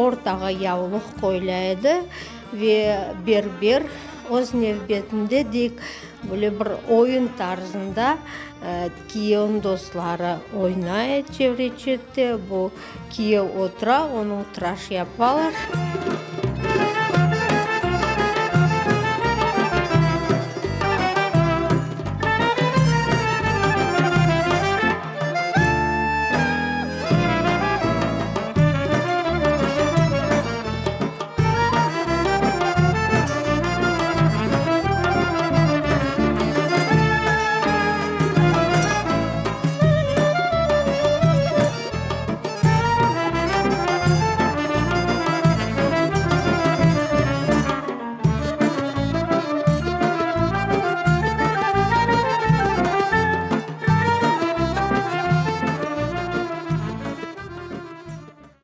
Ortağa yavluq qoyula edi ve berber öz nevbetinde deyik, böyle bir oyun tarzında kiyevniñ dostları oynay çevre-çette, bu kiyev otura, onıñ tıraş yapalar.